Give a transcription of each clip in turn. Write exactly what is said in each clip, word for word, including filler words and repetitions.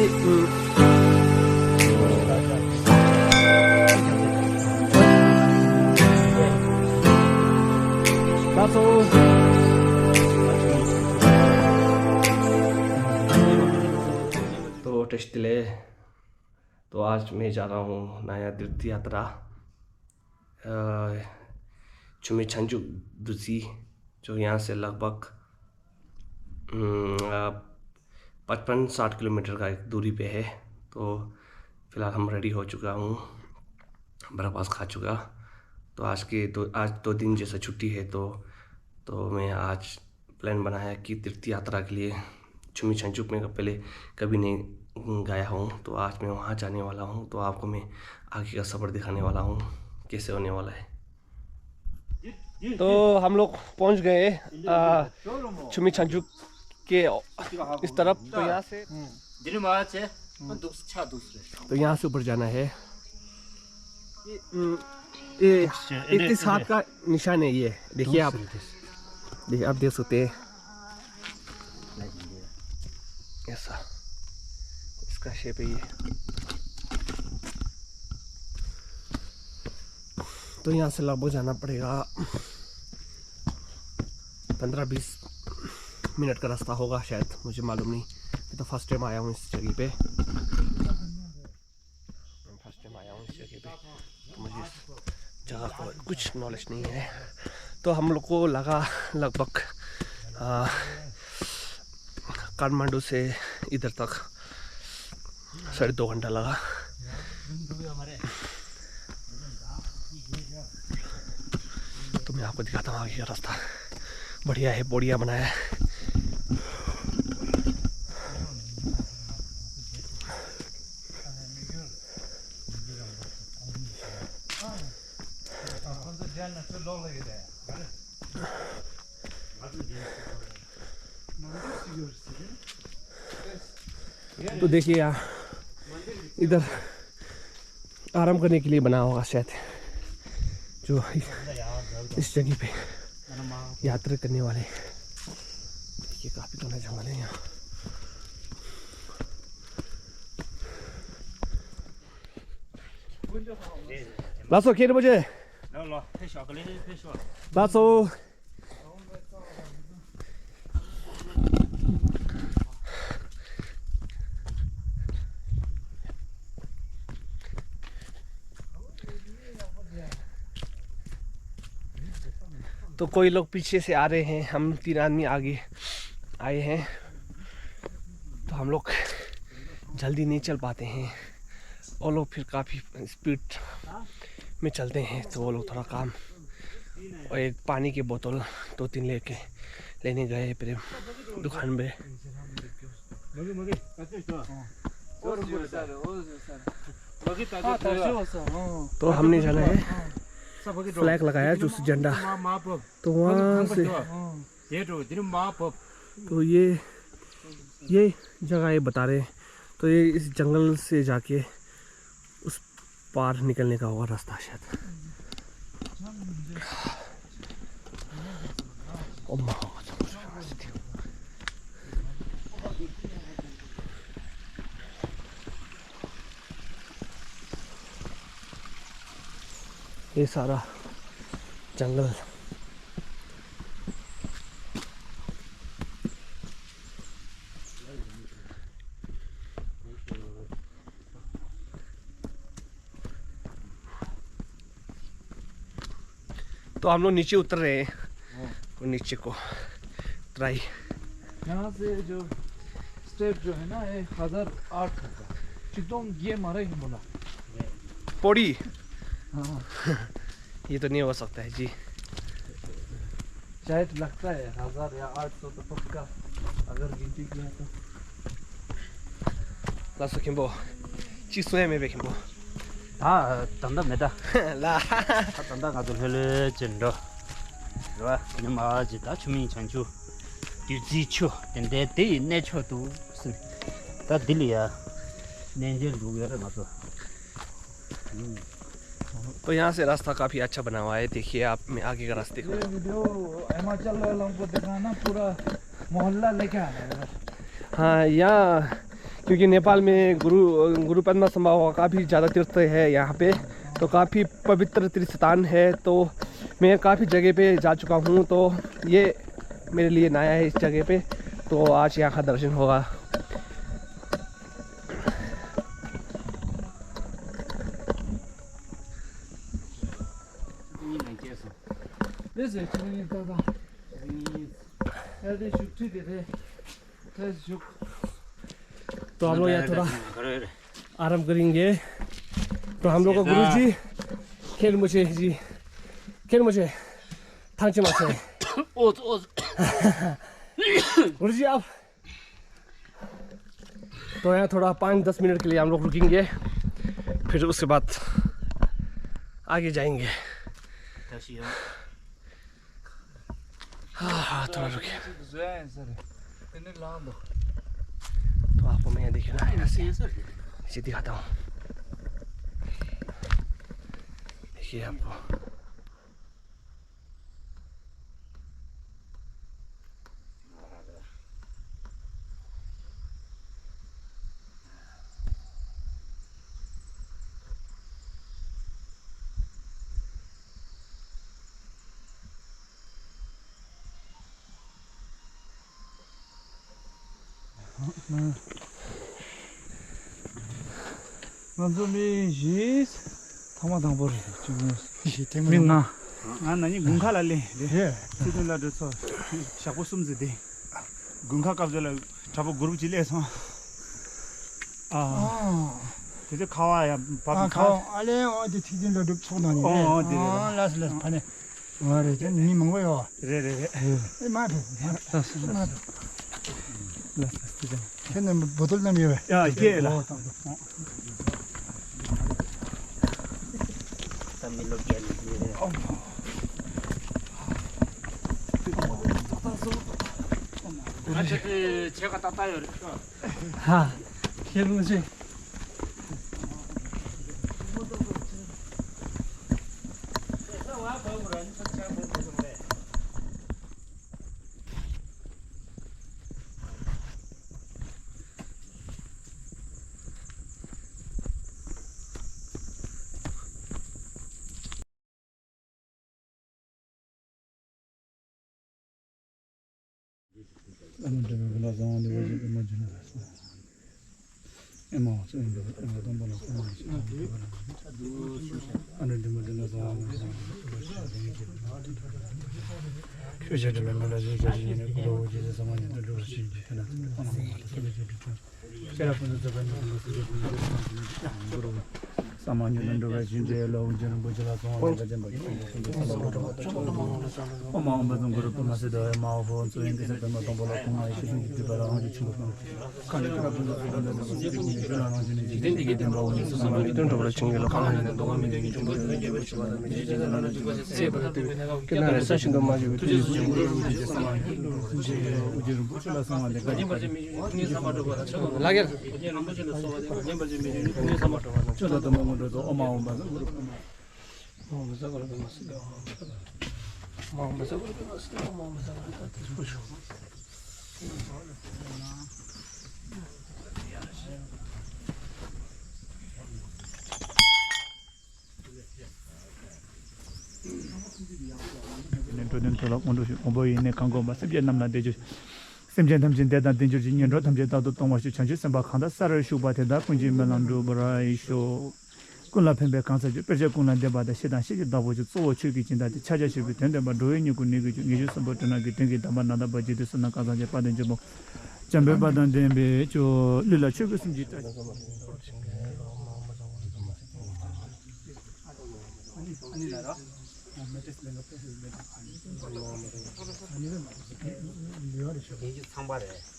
तो टेस्ट ले। तो आज मैं जा रहा हूँ नया तीर्थ यात्रा, अ, छुमी छंजू दूसी, जो यहाँ से लगभग, अम, अ, पचपन साठ किलोमीटर का एक दूरी पे है। तो फिलहाल हम रेडी हो चुका हूँ, ब्रेकफास्ट खा चुका। तो आज के दो, आज दो दिन जैसा छुट्टी है, तो, तो मैं आज प्लान बनाया कि तीर्थ यात्रा के लिए। छुमी छंचुक में पहले कभी नहीं गया हूँ, तो आज मैं वहाँ जाने वाला हूँ। तो आपको मैं आगे का सफ़र दिखाने वाला हूँ, कैसे होने वाला है। तो हम लोग पहुँच गए, आ, छुमी छंचुक के इस तरफ। तो यहाँ से तो यहाँ से ऊपर जाना है। ये, हम्म, ये इकतीस हाथ का निशान है ये। देखिए आप, देखिए, आप देख सकते हैं। ऐसा इसका शेप है ये। तो यहाँ से लगभग जाना पड़ेगा पन्द्रह बीस मिनट का रास्ता होगा शायद, मुझे मालूम नहीं। मैं तो फर्स्ट टाइम आया हूँ इस जगह पे। फर्स्ट टाइम आया हूँ इस जगह पे, तो मुझे इस जगह का कुछ नॉलेज नहीं है। तो हम लोग को लगा लगभग, आ, काठमांडू से इधर तक साढ़े दो घंटा लगा। तो मैं आपको दिखाता हूँ आगे का रास्ता। बढ़िया है, बढ़िया बनाया है। तो देखिए यहाँ, इधर आराम करने के लिए बना होगा शायद, जो इस जगह पे यात्रा करने वाले। देखिए, काफ़ी घना जंगल है यहाँ। लासो, के बजे? लासो। तो कोई लोग पीछे से आ रहे हैं, हम तीन आदमी आगे आए हैं। तो हम लोग जल्दी नहीं चल पाते हैं, वो लोग फिर काफ़ी स्पीड में चलते हैं, तो वो लोग थोड़ा काम। और एक पानी की बोतल दो तीन लेके, लेने गए फिर दुकान पे। तो हमने जाना है, फ्लैग लगाया, जो झंडा, तो वहाँ से। तो ये, ये जगह ये बता रहे हैं। तो ये इस जंगल से जाके उस पार निकलने का होगा रास्ता शायद। ओ माँ। ये सारा जंगल। तो हम लोग नीचे उतर रहे हैं। हाँ। वो नीचे को ट्राई। यहाँ से जो स्टेप जो है ना, ये हजार आठ होगा। चितोंग ये मारे ही बोला। पौड़ी। हाँ। ये तो नहीं हो सकता है जी। शायद लगता है हजार या आठ सौ तो पक्का, अगर गिनती किया तो। ལགས་སོ་མཁན་པོ། གཅིག་གསུང་ཡ་མེད་པས་མཁན་པོ། ད་ད་ལྟ་མེད་ད། ལ། ད་ད་ལྟ་ང་ཚོ་ལྷོད་ལྷོད་ཅིག་འགྲོ། རེད་བ། ཉི་མ་ཅིག་ད་ཆུ་མིག་བྱང་ཆུབ། བདུད་རྩིའི་ཆུ་དེ་འདྲའི་དེ་ཡི་གནས་མཆོག་ཏུ་ཟེར། ད་འདི་ལ་ཡ་གནས་མཇལ་འདུག་ཡོད་རེད་ང་ཚོ། तो यहाँ से रास्ता काफ़ी अच्छा बना हुआ है, देखिए आप, मैं आगे का रास्ते को। ये वीडियो हिमाचल वालों को दिखाना, पूरा मोहल्ला लेके आना है। हाँ, यहाँ क्योंकि नेपाल में गुरु गुरु पद्मा संभव का काफ़ी ज़्यादा तीर्थ है यहाँ पे, तो काफ़ी पवित्र तीर्थ स्थान है। तो मैं काफ़ी जगह पे जा चुका हूँ, तो ये मेरे लिए नया है इस जगह पे। तो आज यहाँ का दर्शन होगा। तो हम लोग यहाँ थोड़ा आराम करेंगे। तो हम लोग का गुरु जी खेल मुझे जी खेल मुझे थांची माचे। गुरु जी आप तो यहाँ थोड़ा पाँच दस मिनट के लिए हम लोग रुकेंगे, फिर उसके बाद आगे जाएंगे। हाँ, हाँ, थोड़ा रुके। तो आपको मैं यहाँ देखिए ना, यहाँ से नीचे दिखाता हूँ। देखिए आपको। ང་ཚོ་མི་བཞི། ཐེངས་མ་དང་པོ་རེད། གཅིག་གཉིས། བཞི། ཐེངས་མ་མི་ལྔ། ང་ན་ནིང་དགུན་ཁ་ལ་སླེབས་རེད། རེད། ཚེ་བརྟན་བློ་གྲོས་ཚོ་ཞག་པོ་གསུམ་ཙམ་བསྡད། དགུན་ཁ་སྐབས་དེ་ལ་དྲག་པོ་གུ་རུབ་ཅིག་སླེབས་སོང་། ཨ། ཨ། དེ་ཚོ་ཁ་བ་ཡ་བབས། ཨ། ཁ་བ་ཨ་ལེ། ཨོ་དེ་ཚེ་བརྟན་བློ་གྲོས་ཚོགས་ནང་ནས་རེད། ཨོ་དེ་རེད། ཨ། ལགས་སོ་ལགས་སོ། ཕ་ནས། ཨ་རེད། དེ་མི་མང་པོ་ཡོད། རེད་རེད་རེད། ཨེ་མ་ཕེབས། ལགས་སོ་ལགས་སོ། ཁྱེད་རྣམས་བོ་ཏོལ་བསྣམས་ཡོད་པས། ཡ་སྐྱེས་ལ། ཨོ་ད་ད། ད་མི་ལོ་བརྒྱད་ནས་རེད། ཨ་ཅེ་དེ་ཆེ་ག་ཏག་ཏག་ཡོད་རེད། ཧ། ཁྱེད་རང་ཆེ། ནས་འགྲོ་དོན་མཐོལ་ལོ་སྔོན་འགྲོ་ཞུ། མགོན་པོ་ཡིན་ནས་གང་དགོངས་པ། སེམས་ཅན་རྣམས་ལ་བདེ་གྱུར། སེམས་ཅན་ཐམས་ཅད་བདེ་དང་ལྡན་གྱུར་ཅིག། ངན་འགྲོ་ཐམས་ཅད་རྟག་ཏུ་སྟོངས་པར་ཤོག། བྱང་ཆུབ་སེམས་དཔའ་གང་དག་ས་རུ་བཞུགས་པ། དེ་དག་ཀུན་གྱི་སྨོན་ལམ་འགྲུབ་པར་ཤོག། ཀུན་ལ་ཕན་པའི་གང་ཟག་རྒྱུ། དཔེར་བྱ་ཀུན་ལ་བདེ་བ་དང་། ཤེས་དང་ཤེས་བྱའི་བདག་པོ་ཆོས། གཙོ་བོ་ཆོས་ཀྱི་སྦྱིན་བདག་སྟེ། ཕྱག་རྒྱ་ཆེ་བའི་དོན་བསྟན་པ། འགྲོ་བའི་སྙིང་པོ་ནད་ཀྱི་རྒྱུ། ངེས་འབྱུང་གསུམ་པོ་དྲི་མ་གི་དོན་གྱི་བདེན་པ། ན་ད་བར་གྱི་དུས་སུ་ན་གང་ཟག་གི་དཔལ་ལྡན་འབྱོར་པ། འཇམ་དཔལ་དཔལ་དང་ལྡན་པའི་ཆོས། ལུས་ལ་ཆོས་གོས་གསུམ་གྱི་སྒྲ། ཚང་པ་རེད།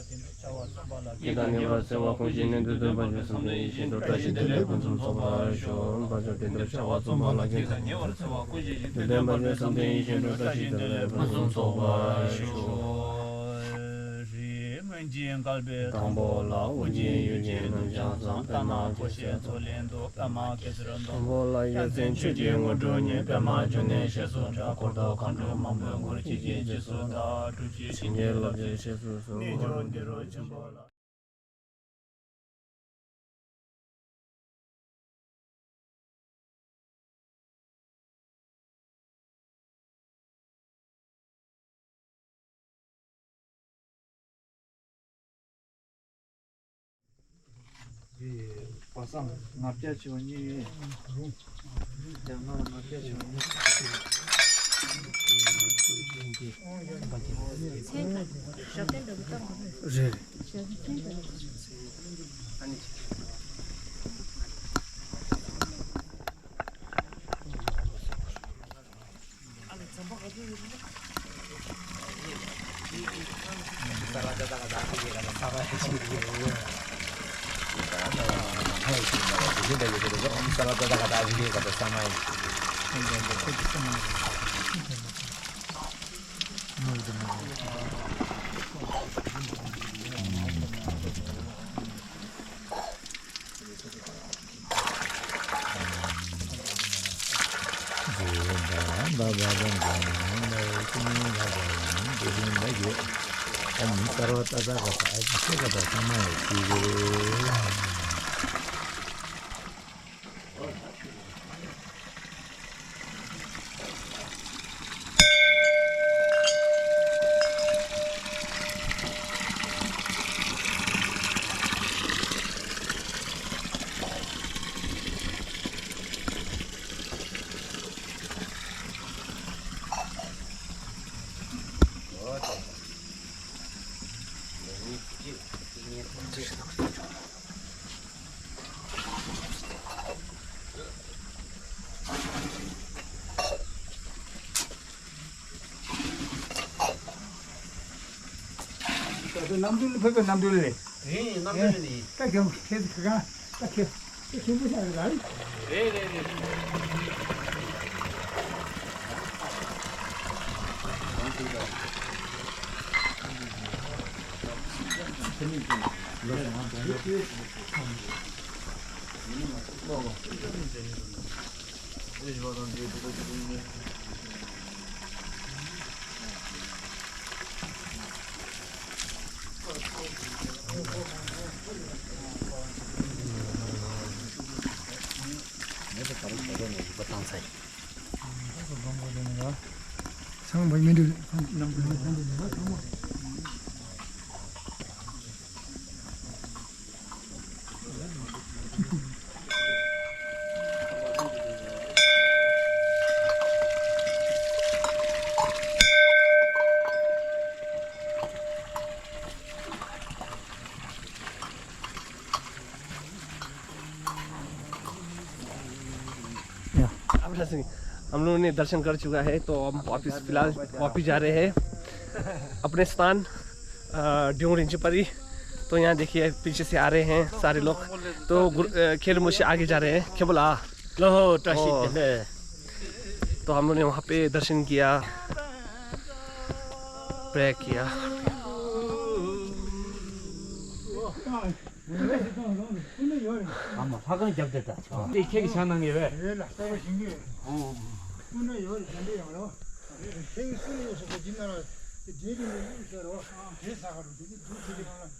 སྐྱེ་དང་ཉེ་བར་འཚེ་བ་ཀུན་ཞིག་ནས། དུས་གསུམ་དཔལ་འབྱོར་བསམ་གཏན་ཡིད་བཞིན་དུ། བཀྲ་ཤིས་བདེ་ལེགས་ཕུན་སུམ་ཚོགས་པར་ཤོག། དཔལ་འབྱོར་བདེ་འདོད་བྱ་བ་རྩོམ་པ་ལ། སྐྱེ་དང་ཉེ་བར་འཚེ་བ་ཀུན་ཞིག་ཞི། དུས་གསུམ་དཔལ་འབྱོར་བསམ་གཏན་ཡིད་བཞིན་དུ། བཀྲ་ཤིས་བདེ་ལེགས་ཕུན་སུམ་ཚོགས་པར་ཤོག། རེད། སྔོན་གྱི་བསྐལ་པའི་དང་པོ་ལ། ཨོ་རྒྱན་ཡུལ་གྱི་ནུབ་བྱང་མཚམས། པདྨ་བཀོད་ཤིང་མཚོ་ལས་འདུ། པདྨ་གེ་སར་མདོངས། དང་པོ་ལ་ཡ་མཚན་ཆོས་ཀྱི་དངོས་གྲུབ་བརྙེས། པདྨ་འབྱུང་གནས་ཞེས་སུ་གྲགས། འཁོར་དུ་མཁའ་འགྲོ་མང་པོས་བསྐོར། ཁྱེད་ཀྱི་རྗེས་སུ་བདག་སྒྲུབ་ཀྱིས། བྱིན་གྱིས་བརླབ་ཕྱིར་གཤེགས་སུ་གསོལ། གནས་མཆོག་འདི་རུ་ཆེན་པོ་ལ། པ་སངས་ལྔ་བརྒྱ་བྱེ་བ་གཉིས། ཡང་ལྔ་ལ་ལྔ་བརྒྱ་བྱེ་བ་གཉིས། རེད། ད་ལྟ་གནམ་གྲུ་ལ་ཕེབས་པའི་གནམ་གྲུ་ལ། རེད། གནམ་གྲུ་ལ་ནི། ད་གྱོང་ཁེ་ཁ་ད་ཁེ་ཁེ་ཆེན་པོ་ཆགས་རེད་ལ། རེད་རེད་རེད། ཚང་མ་མི་འདུག་ཚང་མ་ཚང་མ། या। अब हम लोगों ने दर्शन कर चुका है, तो हम वापस, फिलहाल वापस जा रहे हैं अपने स्थान, अ, ड्यूंग रिंचुपरी। तो यहाँ देखिए, पीछे से आ रहे हैं सारे लोग। तो गुरु, अ, खेल मुझे आगे जा रहे हैं। क्या बोला? ལོ་བཀྲ་ཤིས་བདེ་ལེགས། तो हम लोगों ने वहाँ पे दर्शन किया, प्रे किया। ཨ་མ་ལྷ་ཁང་རྒྱབ་དེ་ད་ཆོག་དེ་ཁྱེད་ཀྱི་ཆ་ནང་ངེས་པས། རེད་ལ་ལྟ་བ་ཞིག་ངེས། ཨོ། སྐུ་ན་ཡོད་རེད། གཞན་འདྲ་ཡང་ལོ། རེད་རེད། ཁྱེད་ཀྱི་སུ་ཡོད་སོགས་པ་ཇི་ན་ལ། དེ་འདྲའི་རིང་ལ་ཡོད་ཟེར་རོ། དེ་ས་ག་རུ་དེ་ནི་དུས་ཚོད་ཀྱི་ནང་ལ།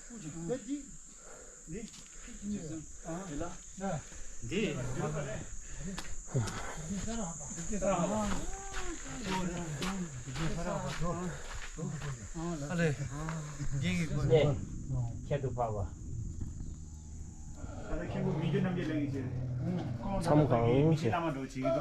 སྐུ་ཅིག་ད་ཅིག་འདི་ཅིག་ཅིག་ནི་ཡོད། ཨ་དེ་ལ། འདི། འདི་ས་ར་ཧ་པ། འདི་ས་ར་ཧ་པ། ཨ་ལེ། འདི་གི་སྒོ་ནས་ཁྱད་དུ་འཕགས་པ། ད་ལྟ་མཁན་པོ་མི་འགྱུར་རྣམ་རྒྱལ་ལེགས་ཀྱི་ཆེད། མཚམས་གང་མི་ཤེས་བླ་མ་འགྲོ་བྱེད་ཀྱི་འདུག་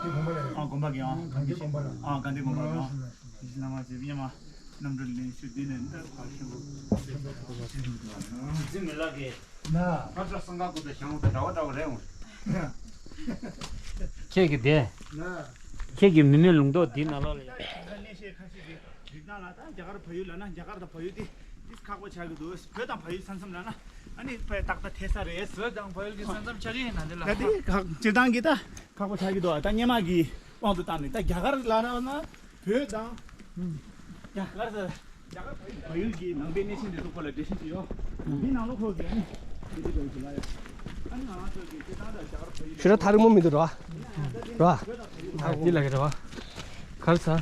དེ་དགོན་པ་ལ་རེད། ཨ་དགོན་པ་གི་ཨང་གང་དགོན་པ་ལ། ཨ་གང་དེ་དགོན་པ་ལ། ཨ་ཡེ་ཤེས་བླ་མ་ཚེ་སྙེ་མ་རྣམ་གྲོལ་ལེན་ཞུ། འདི་ནས་འདི་ཁ་མཁན་པོ། འཛིན་མི་ལགས་ཀྱི། ན། ཕར་ཚུར་སང་ག་ཀུ་ཏ་ཞང་ཏ་འདྲ་བ་འདྲ་བ་རེད་འོང་། ཁྱེད་ཀྱི་དེ། ན། ཁྱེད་ཀྱི་མི་མེད་ལུང་རྟོགས་འདི་ནང་ལོགས་ལ་ཡ། གནས་བཤད་ཁ་ཤས་ཀྱི་རིགས་སྣང་ལ་ད་རྒྱ་གར་བལ་ཡུལ་ལ་ན་རྒྱ་གར་དང་བལ་ཡུལ་དེ། ཁག་པོ་ཆགས་ཀྱི་འདུག་བོད་དང་བལ་ཡུལ་ས་མཚམས་ལ་ན་ཨ་ནི་དཔེ་ཏག་ཏག་ཐེ་ས་རེད། བོད་དང་བལ་ཡུལ་གྱི་ས་མཚམས་ཆགས་ཀྱི་ཡིན་ན་འདི་ལ། ད་དེ་ཁག་སྤྱིར་བཏང་གི་ད་ཁག་པོ་ཆགས་ཀྱི་འདུག་ད་སྔོན་མ་གི་དབང་དུ་བཏང་ནས་ད་རྒྱ་གར་ལ་ན་ན་བོད་དང་རྒྱ་གར་ས་རྒྱ་གར་བལ་ཡུལ་གྱི་ནང་པའི་གནས་ཆེན་དེ་ཚོ་སྐོར་ལ་འགྲེལ་བཤད་ཅིག་ཡོད། འདི་ནང་ལོགས་ཁོ་གི་ཨ་ནི་འདི་འདི་འདྲ་ཞིག་ལ་ཡོད། ཨ་ནི་ང་རང་ཚོ་གི་སྤྱིར་བཏང་ད་རྒྱ་གར་བལ་ཡུལ་ཤི་ར་ཐག་རིང་མོ་མི་འདུག་ར། ར། ཐག་འདི་ལ་གི་ར། གར་ས།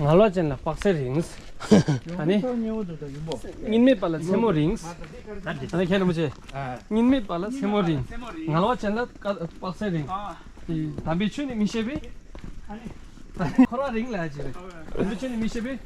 ངལ་བ་ཅན་ལ་དཔག་ཚད་རིང་། ཨ་ནི། གཉིད་མེད་པ་ལ་མཚན་མོ་རིང་། ཨ་ནི་ཁྱེད་རིན་པོ་ཆེ། གཉིད་མེད་པ་ལ་མཚན་མོ་རིང་། ངལ་བ་ཅན་ལ་དཔག་ཚད་རིང་། དམ་པའི་ཆོས་ནི་མི་ཤེས་པས། འཁོར་བ་རིང་ལ་ཅི་རེད། དམ་པའི་ཆོས་ནི་མི་ཤེས་པས།